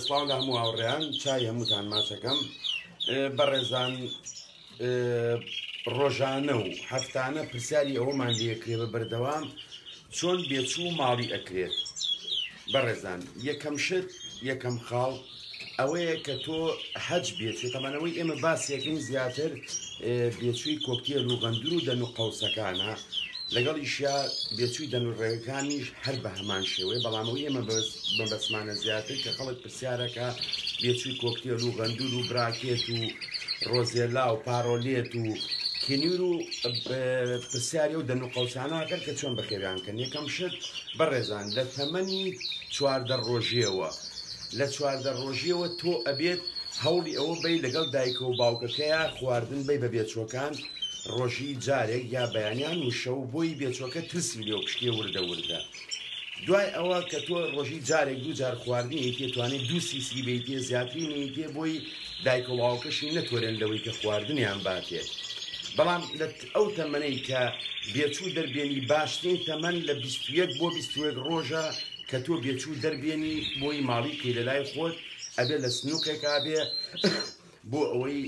سڵاو لە هەموو هاوڕێیان، چای هەمووتان ماچەکەم. بەڕێزان ڕۆژانە و هەفتانە پرسیاری ئەوەمان لێکرێ بە بەردەوام چۆن بێچوو ماڵی ئەکرێت. بەڕێزان یەکەم شت یەکەم خاڵ ئەوەیە کە تۆ هەچ بێچێ تەمانەوەی ئێمە باسیەکەین زیاتر بێچووی کۆکتێل و غەندور و دەن و قەوسەکانە لەگەڵیشیا بێچووی دەن و ڕێگەکانیش هەر بە هەمان شێوەیە بەڵام ئەوەی ئێمە مەبەستمانە زیاتر کە خەڵک پرسیارەکە بێچووی کۆکتێل و غەندور و براکێت و ڕۆزێلا و پارۆلێت و کینیر و پرسیاری و دەن و قەوسانەکەن کە چۆن بەخێویان کەن. یەکەم شت بەڕێزان لە تەمەنی 14 ڕۆژیەوە لە 14 ڕۆژیەوە تۆ ئەبێت هەوڵی ئەوە بەی لەگەڵ دایکە و باوکەکەیا خواردن بەی بە بێچوەکان ڕۆژی جارێک یا بەیانیان و شەو بۆی بێچوەکە ترسی لێو پشکێ وردە وردە دوای ئەوە کە تۆ ڕۆژی جارێک دوو جار خواردنی ئەیتێ توانێ دوو سیسی بەیتێ زیاتری نەیتێ بۆی دایکە و باوکەشی نەتۆرێن لەوەی کە خواردنیان باتێ بەڵام لە ئەو تەمەنەی کە بێچوو دەربێنی باشترین تەمەن لە 21 بۆ 21 ڕۆژە کە تۆ بێچوو دەربێنی بۆی ماڵی بکەی لە لای خۆت ئەبێ لە سنووقێکا بێ بۆ ئەوەی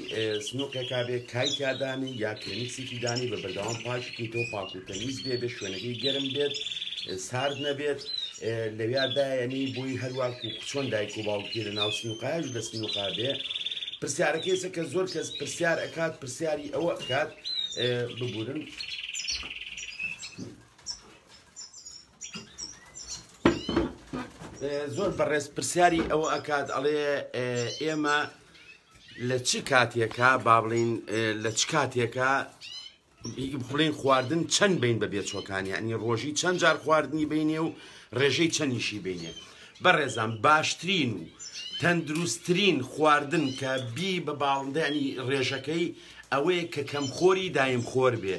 سنووقێکا بێ کای تیا دانی یا کرێنیکسێکی دانی بە بەردەوام پاکی کەیتەوە پاک و تەمیز بێ بێ شوێنەکەی گەرم بێت سارد نەبێت لەویا دایەنی بۆی هەرواکو چۆن دایک و باوکی لە ناو سنووقایش لە سنووقا بێ. پرسیارەکەی کە زۆر کەس پرسیار ئەکات پرسیاری ئەوە ئەکات ببورن زۆر بەڕێز پرسیاری ئەوە ئەکات ئەڵێ ئێمە لە چ کاتێکا با بڵین لە چ کاتێکا بڵین خواردن چەند بین بە بێچۆکان یعنی ڕۆژی چەند جار خواردنی بینێ و ڕێژەی چەندیشی بینێ بەڕێزان باشترین و تەندروستترین خواردن کە بی بە باڵندانی ڕێژەکەی ئەوەیە کە کەمخۆری دایم خۆر بێ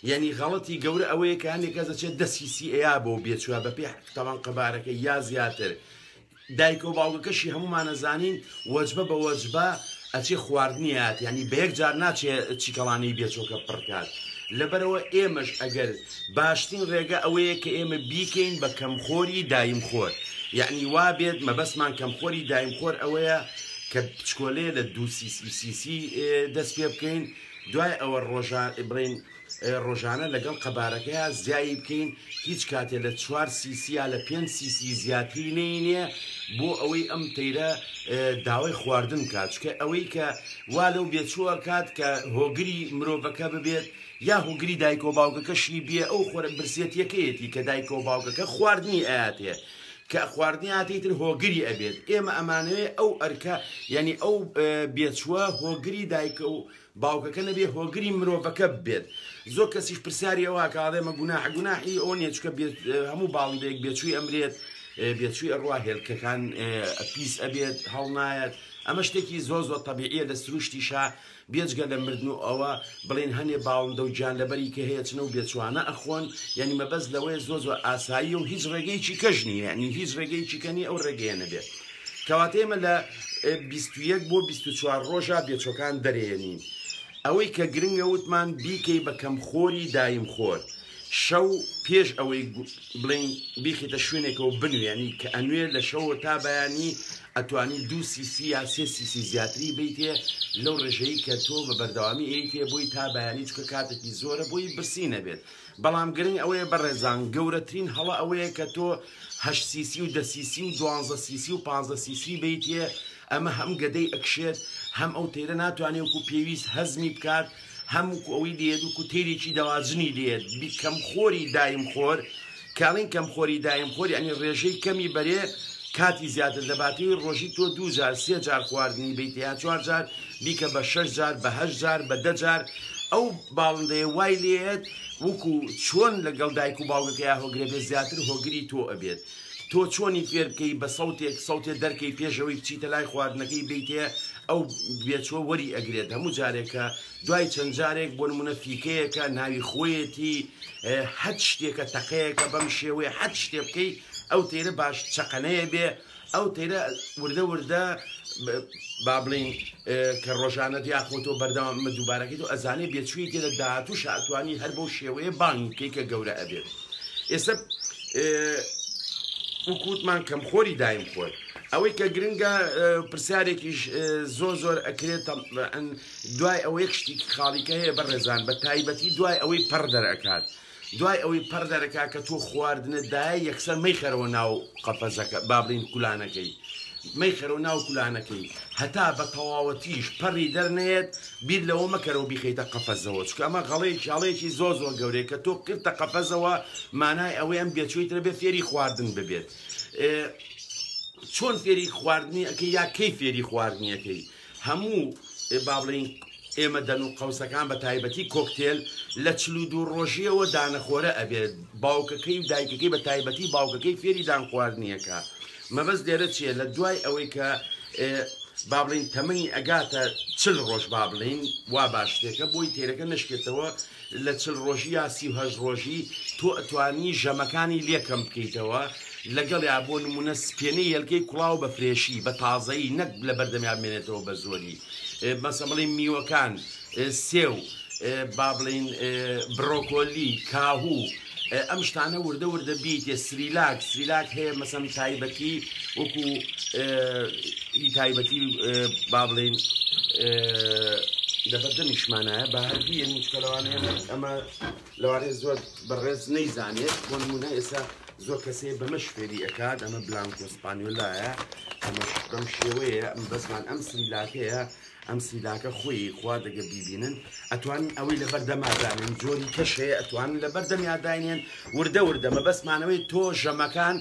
یعنی غەڵەتی گەورە ئەوەیە کە هەندێک کەس دەچێت دە سیسی ئەیا بۆ بێچوە بە پێ تاوان قەبارەکەی یا زیاتر دایکە و باوکەکەشی هەمومان ئەزانین وەجبە بە وەجبە ئەچێ خواردنیات یعنی بە یەک جار ناچێ چیکەڵانەی بێچۆکە پڕکات لەبەرەوە ئێمەش ئەگەر باشترین ڕێگە ئەوەیە کە ئێمە بیکەین بە کەمخۆری دایم خۆر یعنی وا بێت مەبەستمان کەمخۆری دایم خۆر ئەوەیە کە بچکۆلەیە لە دوو سیسی سیسی دەست پێ بکەین دوای ئەوە ڕۆژان بڵین ڕۆژانە لەگەڵ قەبارەکەیا زیایی بکەین هیچ کاتێ لە چوار سیسی یا لە پێنج سیسی زیاتری نەینێ بۆ ئەوەی ئەم تەیرە داوای خواردن بکات چکە ئەوەی کە وا لەو بێچووە کات کە هۆگری مرۆڤەکە ببێت یا هۆگری دایک و باوکەکەشی بێ ئەو خۆرە برسێتیەکەیەتی کە دایک و باوکەکە خواردنی ئەیاتێ کە خواردنی هاتێ تر هۆگری ئەبێت ئێمە ئەمانەوێ ئەو ئەرکە یعنی ئەو بێچووە هۆگری دایکە و باوکەکە نەبێ هۆگری مرۆڤەکە بێت. زۆر کەسیش پرسیاری ئەوە ئەکا ئەڵێ مە گوناحە گوناحی ئەوە نیە چونکە هەموو باڵندەیەک بێچووی ئەمرێت بێچووی ئەڕوا هێلکەکان پیس ئەبێت هەڵنایەت ئەمە شتێکی زۆر زۆر تەبیعیە لە سروشتیشا بێجگە لە مردن و ئەوە بڵێن هەنێ باڵندە و گیانلەبەری کە هەیە چنە و بێچوانە ئەخۆن یعنی مەبەست لەوەیە زۆر زۆر ئاساییە و هیچ ڕێگەیەکی کەش نییە یعنی هیچ ڕێگەیەکی کە نییە ئەو ڕێگەیە نەبێت. کەواتە ئێمە لە 21 بۆ 24 ڕۆژە بێچۆکان دەرێنین. ئەوەی کە گرنگە وتمان بیکەی بە کەمخۆری دایم خۆر. شەو پێش ئەوەی بڵێین بیخیتە شوێنێکەوە بنوێ یانی کە ئەنوێ لە شەوە تا بەیانی ئەتوانی دوو سیسی یا سێ سیسی زیاتری بیتێ لەو ڕێژەی کە تۆ بە بەردەوامی ئەیتێ بۆی تا بەیانی چکە کاتێکی زۆرە بۆی برسی نەبێت بەڵام گرنگ ئەوەیە بەڕێزان گەورەترین هەڵە ئەوەیە کە تۆ هەشت سیسی و دە سیسی و دوانزە سیسی و پانزە سیسی بیتێ ئەمە هەم گەدەی ئەکشێت هەم ئەو تەیرە ناتوانێت وەکو پێویست هەزمی بکات هەم وەکو ئەوەی لێت وەکو تەیرێکی دەواجنی لێت بی کەمخۆری دایم خۆر کاڵین کەمخۆری دایم خۆر یعنی ڕێژەی کەمی بەرێ کاتی زیاتر دەباتەوەی ڕۆژی تۆ دوو جار سێ جار خواردنی بیتێ یا چوار جار بیکە بە شەش جار بە هەشت جار بە دە جار ئەو باڵندەیە وای لێت وەکو چۆن لەگەڵ دایک و باوکەکەیا هۆگرە بێت زیاتر هۆگری تۆ ئەبێت تۆ چۆنی فێر بکەی بە سەوتێک سەوتێ دەرکەی پێش ئەوەی بچیتە لای خواردنەکەی بیتێ ئەو بێچوە وەری ئەگرێت هەموو جارێکە دوای چەند جارێک بۆ نمونە فیکەیەکە ناوی خۆیەتی هەچ شتێکە تەقەیەکە بەم شێوەیە هەچ شتێ بکەی ئەو تێرە باش چەقەنەیە بێ ئەو تەیرە وردە وردە با بڵین کە ڕۆژانە یاخۆ تۆ بەردەوام ئەمە دووبارەکەی تۆ ئەزانێ بێچووی تێ لە داهاتووش ئەتوانی هەر بەو شێوەیە بانگ بکەی کە گەورە ئەبێت ئێستا. وەکو وتمان کەمخۆری دایم خۆر. ئەوەی کە گرنگە پرسیارێکیش زۆر زۆر ئەکرێت دوای ئەوە یەک شتێکی خاڵیکە هەیە بەڕێزان بە تایبەتی دوای ئەوەی پەڕ دەرئەکات دوای ئەوەی پەڕ دەرەکا کە تۆ خواردنت دایە یەکسەر مەیخەرەوە ناو قەفەزەکە با بڵێین کولانەکەی مەیخەرەوە ناو کولانەکەی هەتا بە تەواوەتیش پەڕی دەرنەیەت بیر لەوە مەکەرەوە بیخەیتە قەفەزەوە چونکە ئەمە غەڵەیەکی هەڵەیەکی زۆر زۆر گەورەیە کە تۆ کردتە قەفەزەوە مانای ئەوەی ئەم بێچووی ترە بێ فێری خواردن ببێت چۆن فێری خواردنی ئەکەی یا کەی فێری خواردنی ئەکەی هەموو با بڵێین ئێمە دەن و قەوسەکان بە تایبەتی کۆکتێل لە 42 ڕۆژیەوە دانەخۆرە ئەبێت باوکەکەی و دایکەکەی بە تایبەتی باوکەکەی فێری دان خواردنیەکە مەبەست لێرە چییە لە دوای ئەوەی کە با بڵێین تەمەنی ئەگاتە 40 ڕۆژ با بڵێین وا باشتێکە بۆی تێرەکە نەشکێتەوە لە 40 ڕۆژی یا 38 ڕۆژی تۆ ئەتوانی ژەمەکانی لێکەم بکەیتەوە لەگەڵیا بۆ نمونە سپێنەی هێلکەی کوڵاو بە فرێشی بە تازەیی نەک لە بەردەمیا بمێنێتەوە بە زۆری مەسە بڵێین میوەکان سێو با بڵێین بڕۆکۆلی کاهوو ئەم شتانە وردە وردە بیتێ سریلاک سریلاک هەیە مەسەم تایبەتی وەکو ئی تایبەتی با بڵێین لەبەردەمیشمانایە بە هەر بیێنین چکە لەوانەیە ئەمە لەوانەیە زۆر بەڕێز نەیزانێت بۆ نمونە ئێستا زۆر کەسێ بەمەش فێری ئەکات ئەمە بلانکۆ سپانیۆلایە ئەمەش بەم شێوەیە ئەم بەسمان ئەم سریلاکەیە ئەم سریلاکە خۆی خوا دەگە بیبینن ئەتوانن ئەوەی لەبەر دەما دانێن جۆری کەش هەیە ئەتوانن لەبەر دەمیا داینێن وردە وردە مەبەستمانەوەی تۆ ژەمەکان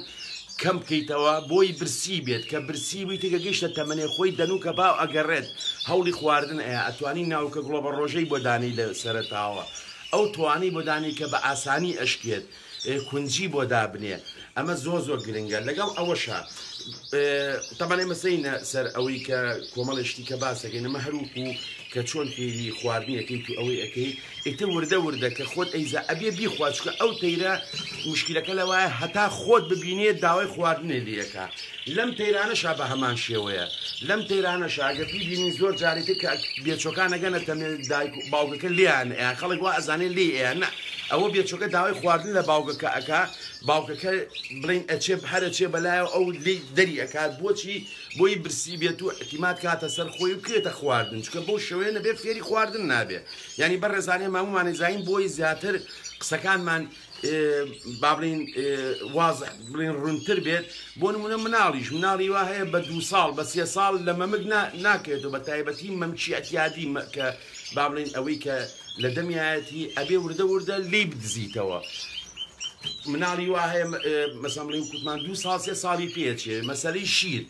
کەم بکەیتەوە بۆی برسی بێت کە برسی بووی تێکە گەیشتە تەمەنێ خۆی دەنووکە باو ئەگەڕێت هەوڵی خواردن ئەیا ئەتوانی ناوکە گوڵە بە ڕۆژەی بۆ دانێی لە سەرەتاوە ئەو تۆوانەی بۆ دانێی کە بە ئاسانی ئەشکێت کونجی بۆ دابنێ ئەمە زۆر زۆر گرنگە لەگەڵ ئەوەشا تەبعەن ئێمە سەینە سەر ئەوەی کە کۆمەڵی شتی کە باس دەکەین ئەمە هەروکو کە چۆن فێری خواردنی ئەکەیت و ئەوەی ئەکەی ئیتر وردە وردە کە خۆت ئەیزا ئەبێ بیخوا چونکە ئەو تەیرە مشکلەکە لەوایە هەتا خۆت ببینێت داوای خواردنێ لێ ئەکا لەم تەیرانەشا بە هەمان شێوەیە لەم تەیرانەشا ئەگەر بیبینین زۆر جاری تر کە بێچۆکان ئەگەنە تەمێ دایک و باوکەکە لێیان ئەیان خەڵک وا ئەزانێ لێی ئەیان نا ئەوە بێچۆکە داوای خواردن لە باوکەکە ئەکا باوکەکە بڵین ئەچێ هەر ئەچێ بەلایەوە ئەو لێی دەری ئەکات بۆچی بۆی برسی بێت و اعتیماد کاتە سەر خۆی و بکرێتە خواردن چونکە بەو شێوەیە نەبێ فێری خواردن نابێ یعنی بەڕێزانێ مامومانەی زین بۆی زیاتر قسەکانمان با بڵین وازح بڵین ڕوونتر بێت بۆ نمونە مناڵیش مناڵی وا هەیە بە دو ساڵ بە سێ ساڵ لە مەمک ناکەوێتەوە بە تایبەتی مەمکی ئەتیادی کە با بڵین ئەوەی کە لە دەمیایەتی ئەبێ وردە وردە لێی بدزیتەوە مناڵی وا هەیە مەسەن بڵین کوتمان دو ساڵ سێ ساڵی پێچێ مەسەلەی شیر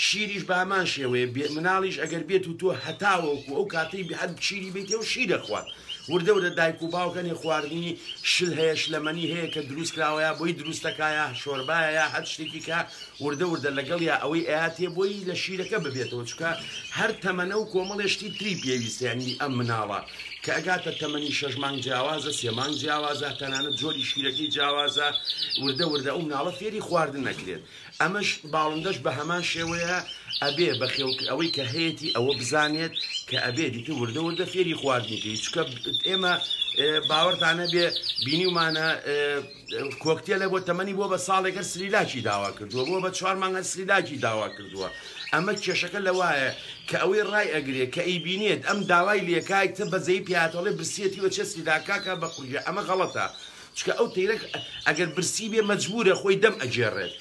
شیریش بە هەمان شێوەیە مناڵیش ئەگەر بێت و تۆ هەتاوەکو ئەو کاتەی هەر شیری بیتێ و شیر دەخوات وردە وردە دایک و باوک هەنێ خواردنی شل هەیە شلەمەنی هەیە کە دروست کراوە یا بۆی دروست دەکا یا شۆربایە یا هەر شتێکی کە وردە وردە لەگەڵیا ئەوەی ئەیاتێ بۆی لە شیرەکە ببێتەوە چونکە هەر تەمەنە و کۆمەڵێ شتی تری پێویستە یانی ئەم مناڵە کە ئەگاتە تەمەنی شەش مانگ جیاوازە سێ مانگ جیاوازە تەنانەت جۆری شیرەکەی جیاوازە وردە وردە ئەو مناڵە فێری خواردن ئەکرێت ئەمەش باڵندەش بە هەمان شێوەیە ئەبێ بە خێو ئەوەی کە هەیەتی ئەوە بزانێت کە ئەبێ دیتر وردە وردە فێری خواردنی کەی چونکە ئێمە باوەڕتان هەبێ بینیومانە کۆکتێلە بۆ تەمەنی بۆ بە ساڵێک هەر سریلاکی داوا کردووە بۆ بە چوار مانگ هەر سریلاکی داوا کردووە ئەمە کێشەکە لەوایە کە ئەوەی ڕای ئەگرێ کە ئەیبینێت ئەم داوای لێکایت تە بەزەی پیاتەڵێ برسیەتی وە چێ سریلاکاکە بە قورگە ئەمە غەڵەتە چونکە ئەو تەیرە ئەگەر برسی بێ مەجبورە خۆی دەم ئەگێڕێت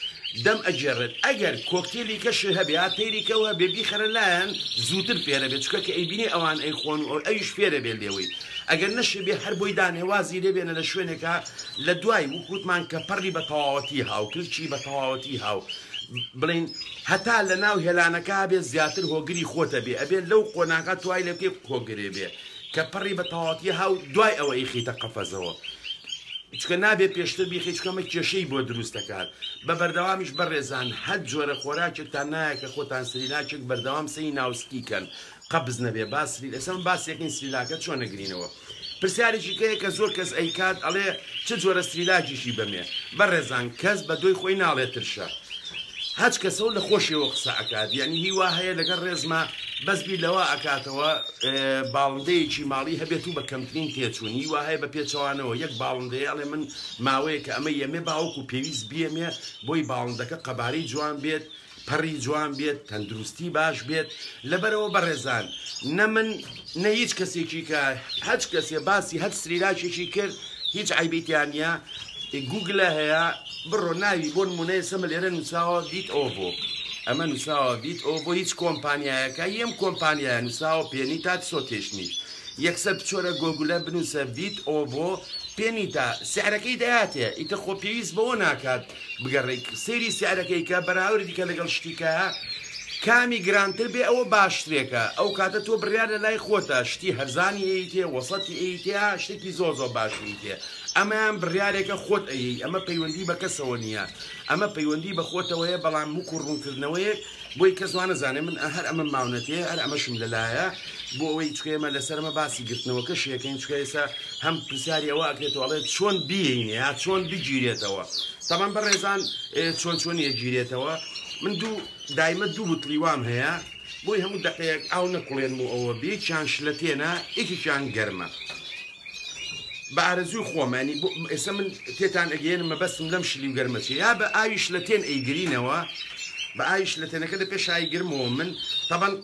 دەم ئەگێڕێت ئەگەر کۆکتێلی کەشی هەبێ یا تەیری کەو هەبێ بیخەرە لایان زووتر فێرە بێت چونکە کە ئەیبینێ ئەوان ئەیخۆن و ئەویش فێرە بێ لێوەی ئەگەر نەشێ بێ هەر بۆی دانێ وازی لێ بێنە لە شوێنێکا لە دوای وەک وتمان کە پەڕی بە تەواوەتی هاو کلکی بە تەواوەتی هاو بڵین هەتا لە ناو هێلانەکە بێ زیاتر هۆگری خۆتە بێ ئەبێ لەو قۆناغا توای لێ بکەی هۆگرێ بێ کە پەڕی بە تەواوەتی هاو دوای ئەوە ئەیخەیتە قەفەزەوە چونکە نابێ پێشتر بیخەی چونکە ئەمە کێشەی بۆ دروست دەکات بە بەردەوامیش بەڕێزان هەر جۆرە خۆراکێکتان نایە کە خۆتان سریلاکێک بەردەوام سەی ناوسکی کەن قەبز نەبێ با سریل ئێستا من باسێکین سریلاکە چۆن نەگرینەوە پرسیارێکی کەیە کە زۆر کەس ئەیکات ئەڵێ چ جۆرە سریلاکیشی بەمێ بەڕێزان کەس بە دۆی خۆی ناڵێ ترشە. هەچ کەسەو لە خۆشیەوە قسە ئەکات یانی هی وا هەیە لەگەڵ ڕێزما بەس بیر لەوە ئەکاتەوە باڵندەیەکی ماڵی هەبێت و بە کەمترین تێچوون هی وا هەیە بە پێچەوانەوە یەک باڵندەیە ئەڵێ من ماوەیەکە ئەمە یەمێ باوەکو پێویست بیەمێ بۆی باڵندەکە قەبارەی جوان بێت پەڕی جوان بێت تەندروستی باش بێت لەبەرەوە بەڕێزان نە من نە هیچ کەسێکی کە هەچ کەسێ باسی هەچ سریلاکێکی کرد هیچ عەیبی تیا نیە گوگلە هەیە بڕۆ ناوی بۆ نمونە ئێستا مە لێرە نووساوە ڤیت ئۆڤۆ ئەمە نووساوە ڤیت ئۆڤۆ هیچ کۆمپانیایەکە یەم کۆمپانیایە نووساوە پێنیتا سۆتێشنی یەکسەر بچۆرە گۆگلە بنووسە ڤیت ئۆڤۆ پێنیتا سعرەکەی دەیاتێ ئیتر خۆ پێویست بەوە ناکات بگەڕێی سەیری سعرەکەی کە بەراوردی کە لەگەڵ شتیکە کامی گرانتر بێ ئەوە باشترێکە ئەو کاتە تۆ بڕیار لە لای خۆتە شتی هەرزانی ئەیتێ وەسەتی ئەیتێ شتێکی زۆر زۆر باشی ئەیتێ ئەمەیان بڕیارێکە خۆت ئەیەی ئەمە پەیوەندی بە کەسەوە نییە ئەمە پەیوەندی بە خۆتەوەیە بەڵام وکو ڕوونکردنەوەیەک بۆی کەس وا نەزانێ من هەر ئەمەم ماونەتێ هەر ئەمەشم لەلایە بۆ ئەوەی چونکە ئێمە لەسەر ئەمە باسی گرتنەوەکەش یەکەین چونکە ئێستا هەم پرسیاری ئەوە ئەکرێتەوە ئەڵێ چۆن بیینێ یا چۆن بگیرێتەوە تەمان بەڕێزان چۆن چۆن یەگیرێتەوە من دوو دایمە دوو بوتڵی وام هەیە بۆی هەموو دقەیەک ئاو نەکوڵێنم و ئەوە بێکیان شلەتێنە یەکێکیان گەرمە بە ئارەزووی خۆم یانی بۆ ئێستا من تێتان ئەگەیەنم مەبەستم لەم شلی و گەرمە چیە یا بە ئاوی شلەتێن ئەیگرینەوە بە ئاوی شلەتێنەکە لە پێش ئایگرمەوە من تەبەن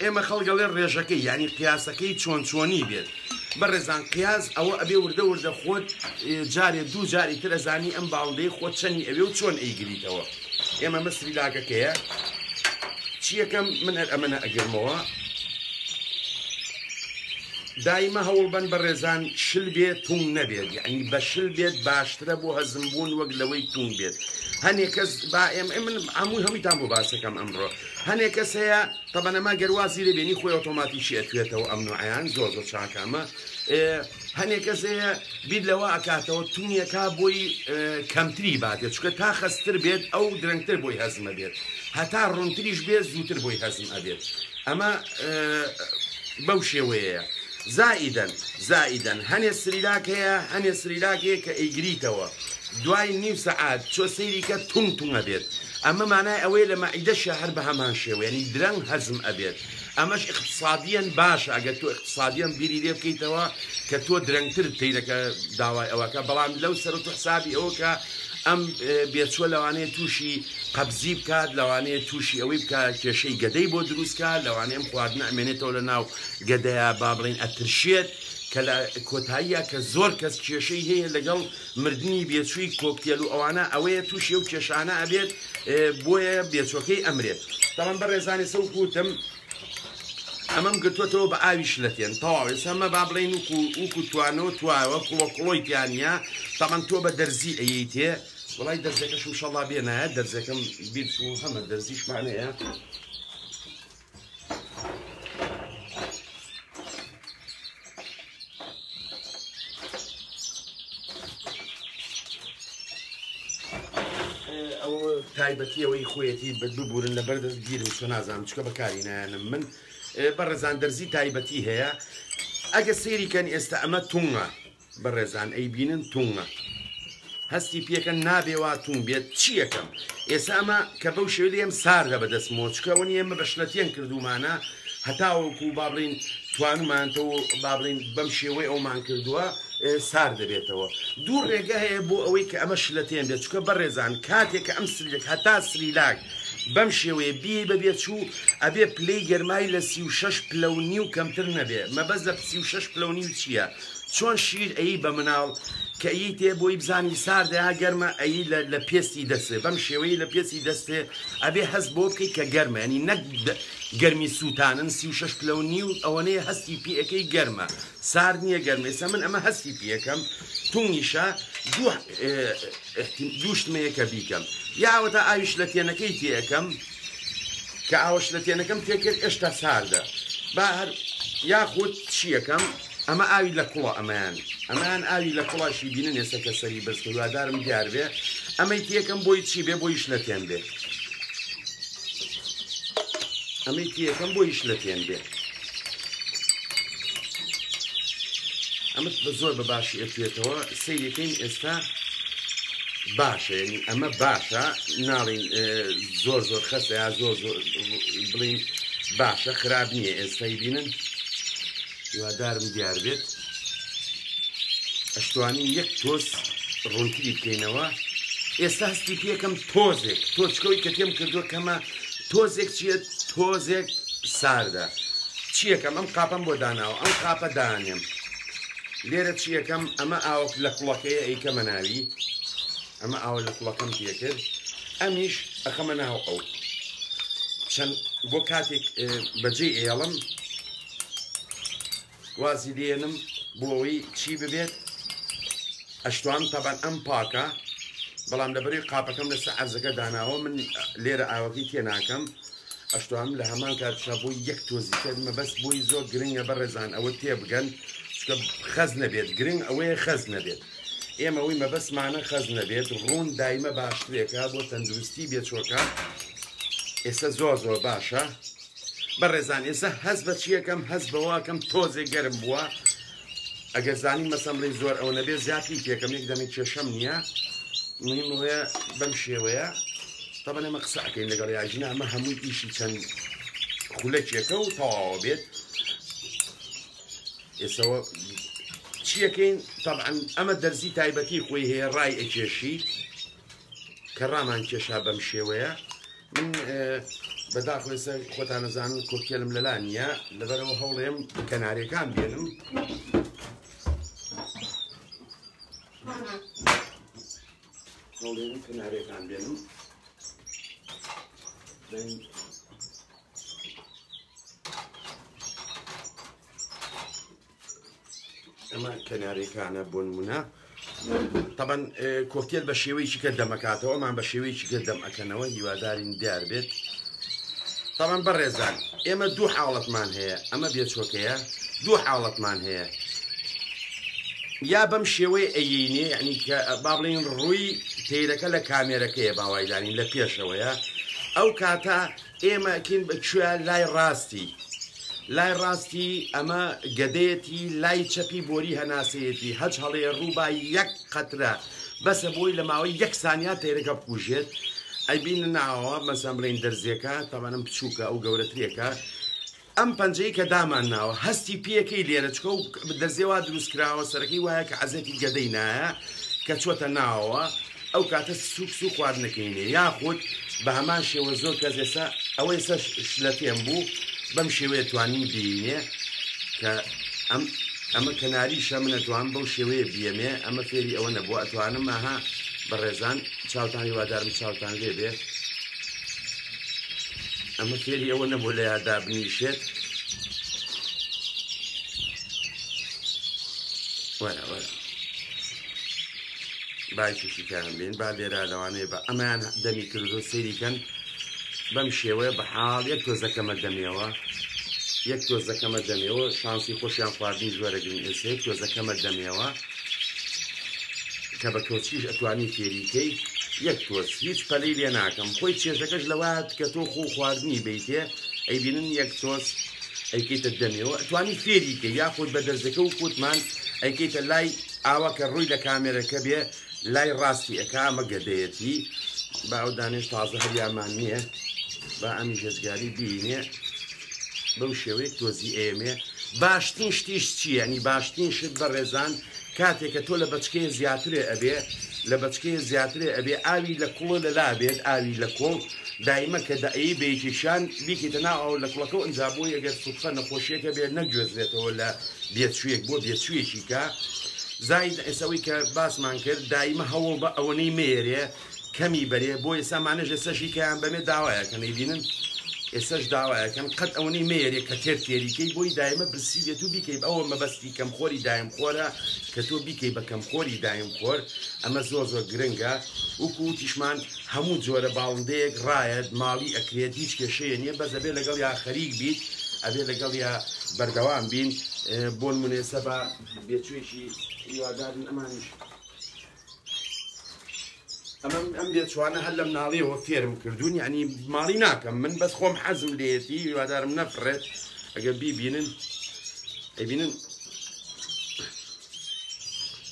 ئێمە خەڵگەڵێ ڕێژەکەی یعنی قیاسەکەی چۆن چۆنی بێت بەڕێزان قیاس ئەوە ئەبێ وردە وردە خۆت جارێ دوو جاری تر ئەزانی ئەم باڵندەی خۆت چەنی ئەوێ و چۆن ئەیگریتەوە ئێمە مەسری لاگەکەیە چیەکەم من هەر ئەمە نەئەگرمەوە دایمە هەوڵبەن بەڕێزان شل بێت تونگ نەبێت یعنی بە شل بێت باشترە بۆ هەزم بوون وەک لەوەی تونگ بێت هەنێ کەس با ئێم من هەمووی هەموویتان بۆ باسەکەم ئەمڕۆ هەنێ کەس هەیە تەبەن ئەمە گەر وازی لێ بێنی خۆی ئۆتۆماتیکی ئەتوێتەوە ئەم نوعیان زۆر زۆر چاکە ئەمە هەنێ کەس هەیە بیر لەوە ئەکاتەوە تونیەکە بۆی کەمتری باتێت چونکە تا خەستتر بێت ئەو درەنگتر بۆی هەزمە بێت هەتا ڕوونتریش بێت زووتر بۆی هەزم ئەبێت ئەمە بەو شێوەیەیە زائیدەن زائیدەن هەنێ سریلاک هەیە هەنێ سریلاک هەیە کە ئەیگریتەوە دوای نیو سەعات چۆ سەیری کە تونگ تونگ ئەبێت ئەمە مانای ئەوەیە لە مەعیدەشیا هەر بە هەمان شێوە یانی درەنگ هەزم ئەبێت ئەمەش ئیقتسادیەن باشە ئەگەر تۆ ئیقتسادیەن بیری لێ بکەیتەوە کە تۆ درەنگتر تەیرەکە داوای ئەوەکە بەڵام لەو سەر تۆ حسابی ئەوە کە ئەم بێچوە لەوانەیە تووشی قەبزی بکات لەوانەیە تووشی ئەوەی بکات کێشەی گەدەی بۆ دروست کات لەوانەیە ئەم خواردنە ئەمێنێتەوە لە ناو گەدەیا با بڵێین ئەترشێت کە لە کۆتاییە کە زۆر کەس کێشەی هەیە لەگەڵ مردنی بێچووی کۆکتێل و ئەوانە ئەوەیە تووشی ئەو کێشانە ئەبێت بۆیە بێچوەکەی ئەمرێت تەمان بەڕێزانی سەو وتم ئەمەم گرتوەتەوە بە ئاوی شلەتێن تەواو ئێستا ئەمە با بڵێین وکو وکو توانەوە تواوە کوڵۆ کوڵۆی تیا نییە تەمان تۆ بە دەرزی ئەیەیتێ وڵای دەرزەکەشم شەڵا بێ نایە دەرزەکەم بیر چوو هەمە دەرزیشمان هەیە ئەوە تایبەتی ئەوەی خۆیەتی ببورن لەبەر دەست گیرم چۆ نازانم چکە بەکاری نایەنم من بەڕێزان دەرزی تایبەتی هەیە ئەگە سەیری کەن ئێستا ئەمە تونگە بەڕێزان ئەیبینن تونگە هەستی پێکەن نابێ وا تونگ بێت چیەکەم ئێستا ئەمە کە بەو شێوەیە لێم ساردە بەدەستمەوە چکە ئەوە نیە ئێمە بە شلەتێن کردوومانە هەتاوەکو با بڵێین توانومانتەوە با بڵێین بەم شێوەی ئەومان کردووە سارد دەبێتەوە دوو ڕێگە هەیە بۆ ئەوەی کە ئەمە شلەتێن بێت چکە بەڕێزان کاتێک کە ئەم سریلک هەتا سریلاک بەم شێوەیە بیەی بە بێچوو ئەبێ پلەی گەرمای لە 36 پلە و نیو کەمتر نەبێ مەبەست لە 36 پلە و نیو چییە؟ چۆن شیر ئەیی بە مناڵ کە ئەییتێ بۆی بزانی ساردە یا گەرمە ئەیی لە لە پێستی دەستێ بەم شێوەیە لە پێستی دەستێ ئەبێ هەست بۆ بکەی کە گەرمە یانی نەک گەرمی سووتانن 36 پلە و نیو ئەوەنەیە هەستی پێ ئەکەی گەرمە سارد نییە گەرمە ئێستا من ئەمە هەستی پێ ئەکەم تونگیشە دوو دوو شتمەیە کە بیکەم یا ئەوەتا ئاوی شلەتێنەکەی تێ ئەکەم کە ئاوە شلەتێنەکەم تێکرد ئێشتا ساردە با هەر یاخود چیەکەم ئەمە ئاوی لە کوڵە ئەمەیان ئەمەیان ئاوی لە کوڵاشی بینن ئێستا کە سەری بەرز کرد هیوادارم دیار بێ ئەمەی تێکەم بۆی چی بێ بۆیش لە تێن بێ ئەمەی تێکەم بۆیش لە تێن بێ ئەمە بە زۆر بە باشی ئەتوێتەوە سەیرەکەین ئێستا. باشە یعنی ئەمە باشە ناڵین زۆر زۆر خەسە یا زۆر زۆر بڵین باشە خراپ نییە ئێستای بینن هیوادارم دیار بێت ئەشتوانین یەک تۆز ڕوونتری بکەینەوە ئێستا هەستی پێکەم تۆزێک تۆچکەوەی کە تێم کردووە کەمە تۆزێک چییە تۆزێک ساردە چیەکەم ئەم قاپەم بۆ داناوە ئەم قاپە دانێم لێرە چیەکەم ئەمە ئاوەک لە کوڵەکەیە ئەیکەمە ناوی ئەمە ئاوە لە کوڵەکەم پێکرد ئەمیش ئەخەمە ناو ئەو چەند بۆ کاتێک بەجێ ئێڵم وازی لێنم بۆ ئەوەی چی ببێت ئەشتوان تەبان ئەم پاکە بەڵام لەبەری قاپەکەم لەسەر عەرزەکە داناوە من لێرە ئاوەکەی تێ ناکەم ئەشتوانم لە هەمان کاتشا بۆی یەک تۆزی تر مەبەست بۆی زۆر گرنگە بەڕێزان ئەوە تێبگەن چونکە خەز نەبێت گرنگ ئەوەیە خەز نەبێت ئێمە ئەوەی مەبەستمانە خەز نەبێت ڕوون دایمە باشترێکە بۆ تەندروستی بێچۆکە ئێستا زۆر زۆر باشە بەڕێزان ئێستا هەست بە چیەکەم هەست بەواکەم تۆزێک گەرم بووە ئەگەر زانیم مەسەن بڵێی زۆر ئەوە نەبێ زیاتری پێکەم یەک دەمێک کێشەم نییە مهم ئەوەیە بەم شێوەیە تەبەن ئێمە قسە ئەکەین لەگەڵ یاژینە ئەمە هەمووی ئیشی چەند خولەکێکە و تەواوە بێت ئێسەوە چیەکەین طبعا ئەمە دەرزی تایبەتی خۆی هەیە ڕای ئەکێشی کە ڕامان کێشا بەم شێوەیە من بەداخەوە ئێستا خۆتان ئەزانن کۆکتێلم لەلا نییە لەبەرەوە هەوڵێم کەنارەکان بێنم هەوڵێم کەنارەکان بێنم ئەمە کەنارەکانە بۆ نمونە تەبەن کۆکتێل بە شێوەیەکی کە دەمەکاتەوە ئەمان بە شێوەیەکی کە دەم ئەکەنەوە هیوادارین دیار بێت تەبەن بەڕێزان ئێمە دوو حاڵەتمان هەیە ئەمە بێچۆکەیە دوو حاڵەتمان هەیە یا بەم شێوەی ئەیینێ یعنی کە با بڵین ڕووی تیرەکە لە کامێرەکەیە باوایدانین لە پێشەوەیە ئەو کاتە ئێمە ئەکەین بە کوێ لای ڕاستی لای ڕاستی ئەمە گەدەیەتی لای چەپی بۆری هەناسەیەتی هەچ هەڵەیە ڕووبا یەک قەترە بەسە بۆی لە ماوەی یەک سانیا تەیرەکە بکوژێت ئەیبینە ناوە مەسەن بڵێین دەرزیەکە تەبعەن بچووکە ئەو گەورەترێکە ئەم پەنجەی کە دامان ناوە هەستی پێیەکەی لێرە چکە و دەرزێ وا دروست کراوە سەرەکەی وایە کە عەزێتی گەدەی نایە کە چۆتە ناوەوە ئەو کاتە سوک سوک خواردنەکەی نێ یاخود بە هەمان شێوە زۆر کەس ئێستا ئەوە ئێستا شلەتێن بوو بەم شێوەیە توانی بینێ کە ئەم ئەمە کەناریشە من ئەتوانم بەو شێوەیە بیەمێ ئەمە فێری ئەوە نەبووە ئەتوانم ئەها بەڕێزان چاوتان هیوادارم چاوتان لێ بێ ئەمە فێری ئەوە نەبوو لە یادا بنیشێت وەرە وەرە بایکێکی کارم بین با لێرە لەوانەیە بە ئەمەیان دەمی کردو سەیری کەن بەم شێوەیە بە حاڵ یەک تۆزەکەمە دەمێەوە یەک تۆزەکەمە دەمێەوە شانسی خۆشیان خواردنی ژوەرەگرن ئێستا یەک تۆزەکەمە دەمێەوە کە بە کۆچیش ئەتوانی فێری کەی یەک تۆز هیچ پەلەی لێ ناکەم خۆی چێژەکەش لەوەیە کە تۆ خۆ خواردنی بیتێ ئەیبینن یەک تۆز ئەیکەیتە دەمێەوە ئەتوانی فێری کەی یاخود بە دەرزەکە و کوتمان ئەیکەیتە لای ئاوا کە ڕووی لە کامێرەکە بێ لای ڕاستی ئەکا ئەمە گەدەیەتی با ئەو دانێش تازە هەریامان نییە با ئەمی ژێزگاری بینێ بەو شێوەیە تۆزی ئێمێ باشترین شتیش چییە ینی باشترین شت بە ڕێزان کاتێ کە تۆ لە بەچکەیە زیاترێ ئەبێ لە بەچکەیە زیاترێ ئەبێ ئاوی لە کوڵە لە لا بێت ئاوی لە کوڵ دایمە کە دەئەی بە یەکێکیان بیکەیتە ناو ئاو لە کوڵەکە و ئینجا بۆی ئەگەر سوتفە نەخۆشیەکە بێ نەگوێزرێتەوە لە بێچوویەک بۆ بێچوویەکی کە زاید ئێسەوەی کە باسمان کرد دایمە هەوڵ بە ئەوەنەی مەیەرێ کەمی بەرێ بۆ ئێستا مانەش ئێستاش هیکیان بەمێ داوایەکەن ئەیبینن ئێستاش داوایەکەن قەت ئەوەنەی مەیەرێ کە تێر تێریکەی بۆی دایمە برسی بێت و بیکەی ئەوە مەبەستی کەمخۆری دایم خۆرە کە تۆ بیکەی بە کەمخۆری دایم خۆر ئەمە زۆر زۆر گرنگە وەکو وتیشمان هەموو جۆرە باڵندەیەک ڕایەت ماڵی ئەکرێت هیچ کێشەیە نییە بەس ئەبێ لەگەڵ یا خەریک بیت ئەبێ لەگەڵ یا بەردەوام بین بۆن منێسە بە بێچوێکی هیوادارن ئەمانیش ئەمە ئەم بێچوانە هەر لە مناڵیەوە فێرم کردوون یعنی ماڵی ناکەم من بەس خۆم حەزم لێتی هیوادارم نەفڕێت ئەگەر بیبینن ئەیبینن.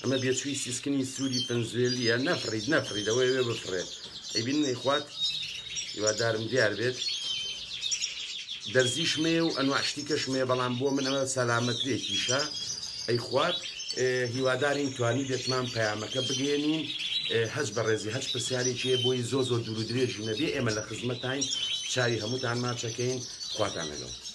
ئەمە بێچووی سیسکنی سووری فەنزوێلیە. نەفڕیت نەفڕیت، ئەوەی وێ بفڕێ. ئەیبینن ئەیخوات، هیوادارم دیار بێت. دەرزیشمەیە و ئەنواع شتی کەشمەیە، بەڵام بۆ من ئەمە سەلامەترێکیشە ئەیخوات. هیوادارین توانی بێتمان پەیامەکە بگەێنین. هەچ بەڕێزی هەچ پرسیارێکی هەیە بۆی زۆ زۆر دوور و درێژی نەبێ، ئێمە لە خزمەتاین. چاوی هەمووتان ماچەکەین. خواتان لەگەڵ.